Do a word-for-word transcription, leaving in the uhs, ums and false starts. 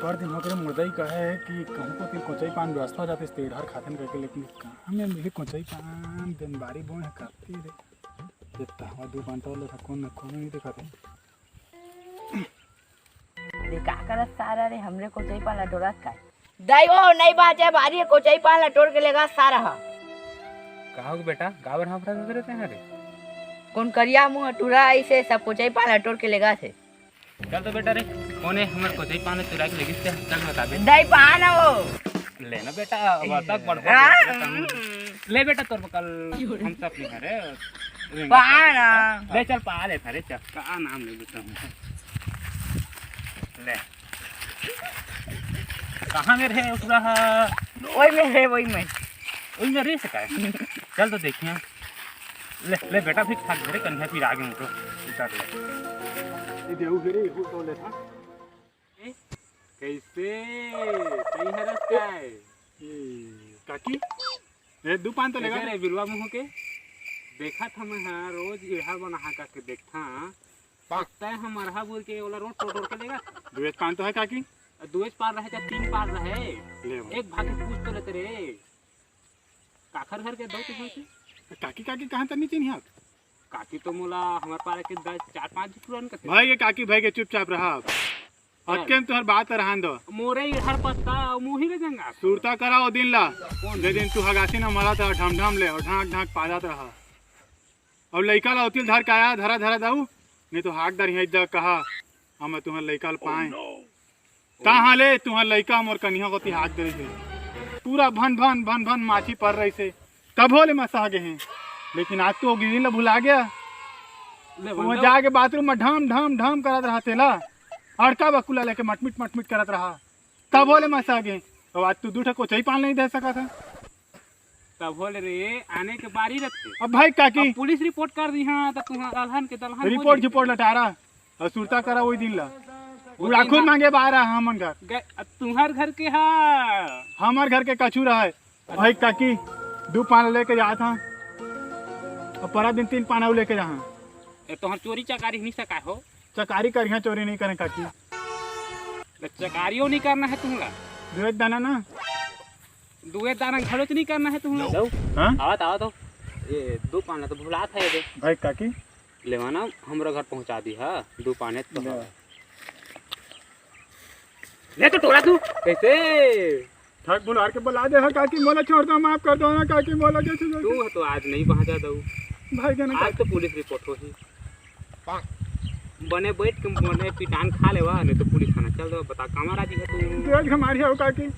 बड़ दिन हो गए, मुर्दा ही कहे कि कहूँ को तेरे कोचई पान व्यवस्था हो जाती, तेरे हर खातन करके, लेकिन कहाँ में मिली कोचई पान? दिन बारी बोए है, काफी रे। ये तहवा दू पान तोड़ लेता, कौन न कौन नहीं दिखाते। ये का करत सारा रे, हमरे कोचई पान ला टोरत का? दाई वो नहीं बाचे, बारी कोचई पान ला टोर के लेगा सारा हा। का हो बेटा, गावर हाफरा करे ते रे? कौन करिया मुंह टूरा ऐसे सब कोचई पान ला टोर के लेगा थे। चल तो बेटा रे, कोने हमर कोचई पान ला चुरा के लेगिस ते, चल बताबे। दाई पान वो। ले ना बेटा, अब तक बढ़ आ, ले बेटा, तोर कल हम सब नहीं हरे। पान। ले चल पा ले थारे, चल। का नाम ले बेटा? ले। कहाँ में रहे उसका? वही में रहे, वही में। वही में रह सका है। चल तो देखिए। ले, ले बेटा, फिर खाक धरे, कन्हैया फिर आगे उनको उतार ले। ये देऊ फिर ये तो ले था। ए, कैसे? कहीं हरस का है? ए, काकी, ये दू पान तो लेगा। रे बिलवा मुंह के। देखा था मैं, हाँ, रोज इहर बना हा करके देखता। तय हम अरहा बोल के ओला रोड टोड़ टोड़ के लेगा। दुएज पान तो है काकी। दुएज पार रहे चाहे तीन पार रहे। ले भाई। एक भाग के पूछ तो लेते रे। काखर घर के दो तीन से। काकी, काकी कहाँ तनी चिन्हिया? काकी तो मोला हमर पारा के दस, चार पांच पुरान कथे। भाई के काकी, भाई के चुपचाप रहा। अब अतके में तुहर बात रहन दो। मोरे इहर पत्ता अउ मुही ले जंगा। सुरता करा ओ दिन ला। कौन? जे दिन तू हगासी न मरत रहा ढम ढम ले अउ ढांक ढांक पादत रहा। अउ लइका ला ओतिल धर के आया, धरा धरा दाऊ, नहीं तो हाक दर हियाँ इज्जा कहा, हम तुहर लइका ल पाए। कहाँ ले तुहर लइका मोर कनिहा कोती हाक दे रहिसे। पूरा भन भन भन भन माछी पर रहिसे। तभो ले मसा गे हे। लेकिन आज तो ओ गिरी ला भुला गया। ले वो बंदा। जाके बाथरूम में ढम ढम ढम करत रहा तेला। अड़का बकुला लेके मटमिट मटमिट करत रहा। तभो ले मसा गे। अब आज तू दू ठा कोचई पान नहीं दे सकत है। तभो ले रे, आने के बारी रथे। अब भाई काकी। अब पुलिस रिपोर्ट कर दी, हाँ, तो तुम्हारा दलहन के दलहन हो रिपोर्ट जाई। रिपोर्ट लटारा। अउ सुरता करा वही दिन ला। वो बुढ़ा दिन खुद ला मांगे बाहर आ हमन घर। गे-, अब तुम्हार घर के हा। हमार घर के कछू रहा है। भाई काकी, दू पान लेके जात हा। अब परा दिन तीन पान अउ लेके जा हा। ए, तोहर चोरी चकारी नहीं सका हो। चकारी करिहा, चोरी नहीं करें काकी। तो चकारियो नहीं करना है तुमला। दुए दाना ना। दुए दाना घलो तो नहीं करना है तुमला। जाऊ। हाँ? आवत, आवत हो। ये दू पान ला तो भुलात है ये दे। भाई काकी। लेवाना हमरा घर पहुंचा दी हा, दू पाने तो ले। हा। ले तो टोरा तू। कैसे? ठग भुलार के बुला दे हा काकी, मोला छोड़ दो, माफ कर दो ना काकी, मोला कैसे तू तो आज नहीं पहुंचा दऊ। भाई के ना आज काकी। तो पुलिस रिपोर्ट होही। बने बैठ के बने पिटान खा लेवा, नहीं तो पुलिस थाना चल दो। बता, कामा राजी है तू? जेल के मारी हो काकी।